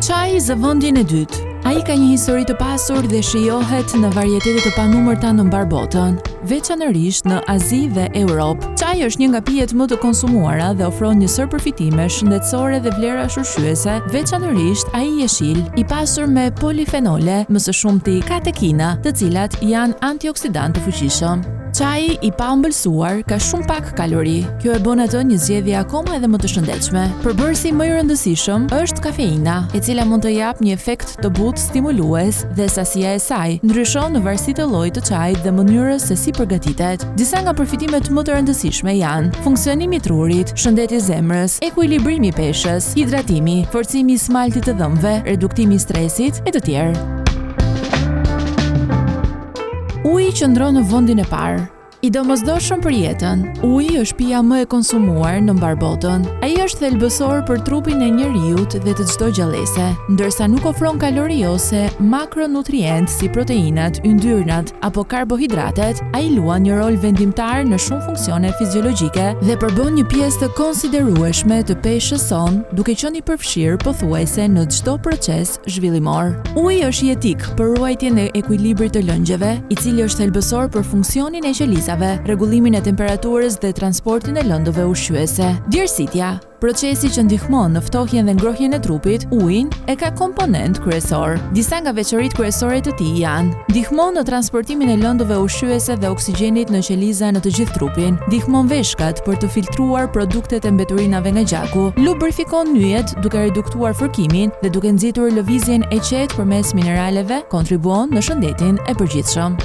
Çaji zë vendin e dytë. Ai ka një histori të pasur dhe shijohet në varietete të panumërta në mbarë botën, veçanërisht në Azi dhe Europë. Çaji është një nga pijet më të konsumuara dhe ofron një sërë përfitimesh shëndetësore dhe vlerash ushqyese, veçanërisht ai jeshil, i pasur me polifenole, më së shumti katekina, të cilat janë antioksidantë të fuqishëm. Çaji i paëmbëlsuar ka shumë pak kalori. Kjo e bën atë një zgjedhje akoma edhe më të shëndetshme. Përbërësi më i rëndësishëm është kafeina, e cila mund të japë një efekt të butë stimulues dhe sasia e saj ndryshon në varësi të llojit të çajit dhe mënyrës se si përgatitet. Disa nga përfitimet më të rëndësishme janë, funksionimi i trurit, shëndeti i zemrës, ekuilibrimi i peshës, hidratimi, forcimi i smaltit të dhëmbëve, reduktimi i stresit e të tjerë. Uji qëndron në vendin e parë. I domosdoshëm për jetën, uji është pija më e konsumuar në mbarë botën. Ai është thelbësor për trupin e njeriut dhe të çdo gjallese. Ndërsa nuk ofron kalori ose makronutrientë si proteinat, yndyrnat apo karbohidratet, ai luan një rol vendimtar në shumë funksione fiziologjike dhe përbën një pjesë të konsiderueshme të peshës sonë, duke qenë i përfshirë pothuajse në çdo proces zhvillimor. Uji është jetik për ruajtjen e ekuilibrit të lëngjeve, i cili është thelbësor për funksionin e qelizave, rregullimin e temperaturës dhe transportin e lëndëve ushqyese. Djersitja, procesi që ndihmon në ftohjen dhe ngrohjen e trupit, ujin e ka komponent kryesor. Disa nga veçoritë kryesore të tij janë, ndihmon në transportimin e lëndëve ushqyese dhe oksigjenit në qeliza në të gjithë trupin, ndihmon veshkat për të filtruar produktet e mbeturinave nga gjaku, lubrifikon nyjet duke reduktuar fërkimin dhe duke nxitur lëvizjen e qetë përmes mineraleve, kontribuon në shëndetin e përgjithshëm.